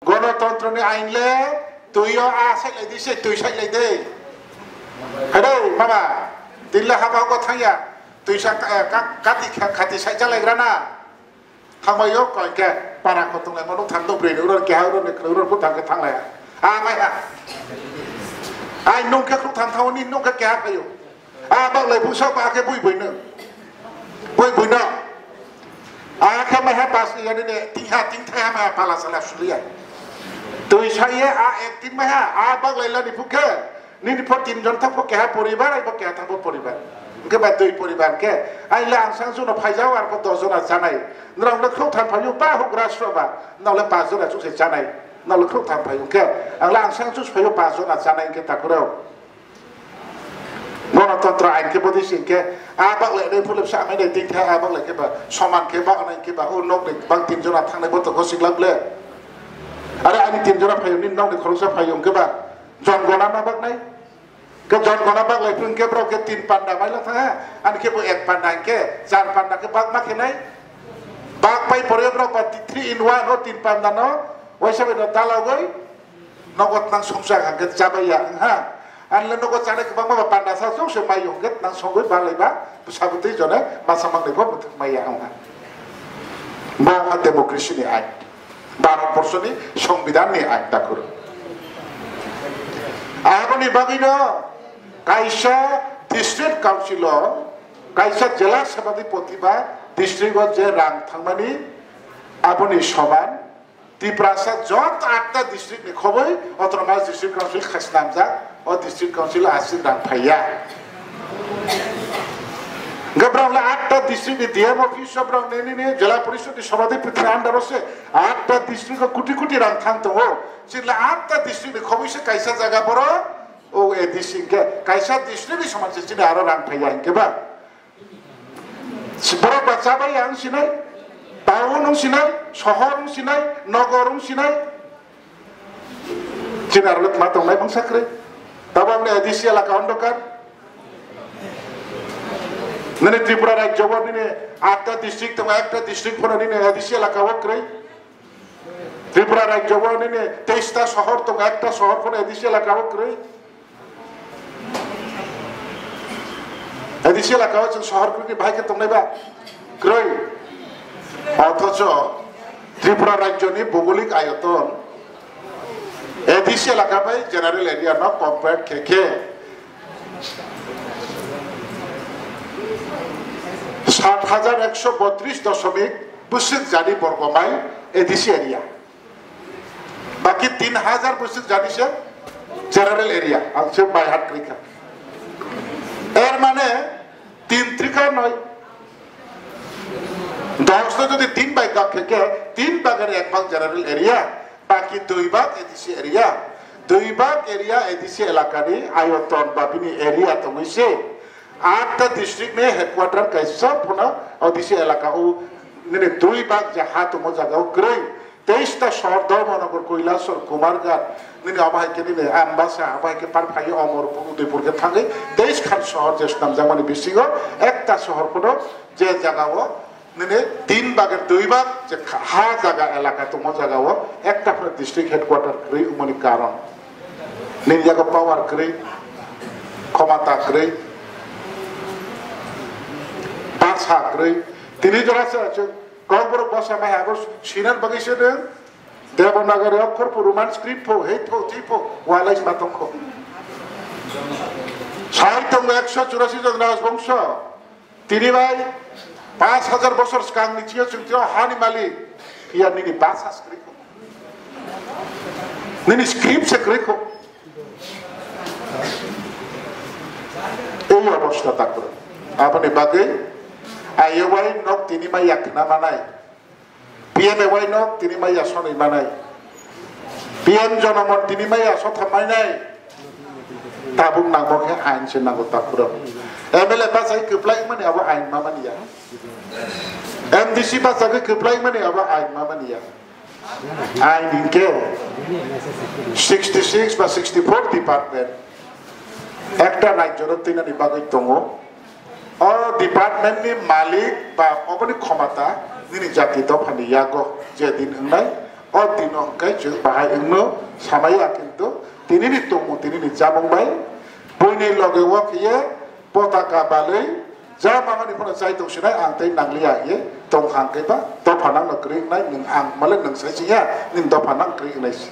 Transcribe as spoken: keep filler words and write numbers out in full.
Gonotontro ni ain le twi o a sai lai di se, twi sai lai di. Hai dai, mama, tin le haba ko thang ya, twi sa ka, ka, kati kha, kati sai cha lai gra na. Thang bai yo, koi ke, para ko tung lai mo, nuk thang do bri, uro ke ha, uro ne, uro ko thang ke thang lai. A mai ha. Ai nung ke khuk thang thang ni, nung ke ke ha kayo. A bak lai bu sok ba ke bui bui no. Bui bui no. A khe mai ha pas ya ni ne, ting ha, ting thai ha mai ha pala sala suliya. Twi sa ye, a ek tin mai ha, a bak lai la ni phu ke. Nini pho tin jon thang pho keha poribar, ai bo keha thang pho poribar. Hwnkhe ba dui poribar khe, ai le ang sang chuno phaijao, ar pho dos jona chanai. Norok le khrouh tham phaio, ba hugra sro ba, norok le pas jona chuk se chanai. Norok le khrouh tham phaio khe, ang le ang sang chuk phaio, pas jona chanai hwnkhe takhurao. Gonotontro ain khe bodi sing khe, a bak le dei phulip sa mai dei tin khe, a bak le khe ba soman khe ba onai khe ba, o nok ni bang tin jona thangnai bo to gosik lak le. Are ani tin jona phaio, nini nok ni khoroksa phaio hwnkhe ba, jon gona ma bak nai. Ke jon gona bak lai phung ke borok ke tin panda mai la thang ha. Ani ke bo ek panda ke, char panda ke bak ma khe nai. Bak pai pore borok ba three in one o tin panda no. Waisa bai no dalogoi. Nogot nang songsa hang ke chabai ya ha. Ani le nogot chana ke bak ma ba panda sa song se mai yong ke nang songoi ba lai ba. Sabutui jone masa mang lai bo mai ya ha. Bo ha democracy ni ain. Bharat borso ni Songbidan ni ain takhur. Aboni bagwi no kaisa district council o, kaisa jela sabhapati ba district o je rang thangmani aboni soman Tiprasa joto atta district ni khoboi Autonomous District Council khasnamjak. O district council aswk rang phaiya. Hwnkhe borok le atta district ni D M office o borok ni, ni, ni jela porishod ni sabhapati under o se atta district o koti koti rang thang tongo. Chini le atta district ni khoboi se kaisa jaga borok o A D C hwnkhe kaisa district ni soman se chini aro rang phaiya hwnkhe ba. Borok ba chabai ang sinai, town ang sinai, sohor ang sinai, nogor ang sinai. Chini aro le tma tongnai bangsa kwrwi. Tabo ang A D C elaka ondokar. Nini Tripura rajyo o nini atta district tongo, ekta district phano nini A D C elaka o kwrwi. Tripura rajyo o nini teista sohor tongo, ekta sohor phano A D C elaka o kwrwi. A D C elaka o chwng sohor kwrwi ni bahai khe tongnai ba? Kwrwi. Othocho Tripura rajyo ni bhugolik ayoton A D C elaka bai general area no compare khe khe sat hajar ekso botris doshomik bwswk jani borgo mile A D C area. Baki tin hajar bwswk jani se general area, ang se bai hat kwrwi kha. Er mane tin trika noi. Dos no jodi tin bai kak khe khe, tin bagar ek bag general area, baki dui bag A D C area. Dui bag area A D C elaka ni ayoton ba bini area tongwi se. Atta district ni headquarter kaisa phano A D C elaka o nini dui bag je ha tongo jaga o kwrwi. Teista sohor Dharmanagar, Kailasor, Kumarghat, nini abo hai khe nini Ambasa, abo hai khe par phai Omorpur, Udaipur khe thangwi teis khan sohor je swnamjakmani bisingo ekta sohor phano je jaga o nini tin bagir dui bag je kha-, ha jaga elaka tongmo jaga o ekta phano district headquarter kwrwi wngmani karon nini yago power kwrwi, khomata kwrwi, basa kwrwi, tini jora se Kokborok bwsa mai abo sinan bagwi se nwng Devanagari okkhor pho, Roman script pho, hei pho, twi pho, walai ma tong kho. Sai tongo ekso churasi jon rajbongso. Tini bai panch hajar bosor swkang ni chio chwng tio hani malik. Phiya nini basa script pho. Nini script se kwrwi kho. Ei obostha takhuk. Aboni bagwi I O Y nok tini mai ya khna manai. P M A Y nok tini mai ya sonwi manai. P M Jonomon tini mai ya sotham manai. Tabuk nangmo khe ain se nango takhuk. M L A bachai kwplai mani abo ain ma mani ya. M D C bachai kwplai mani abo ain ma mani ya. Ain hinkhe sixty six ba sixty four department ekta rajyo no twinani bagwi tongo. O department ni malik ba oboni khomata nini jati dophani yago je din wngnai, O dino hwnkhe chwng bahai wngno samaya, kintu tinini tongmung, tinini chamung bai buini loge o khiye potaka balwi ja mangani phano chai tongsinai ang tei nangliya hiye tong hangkhe ba dopha nangno kwrwi wngnai, nwng ang male nwng sai singya nini dopha nang kwrwi wngnai si.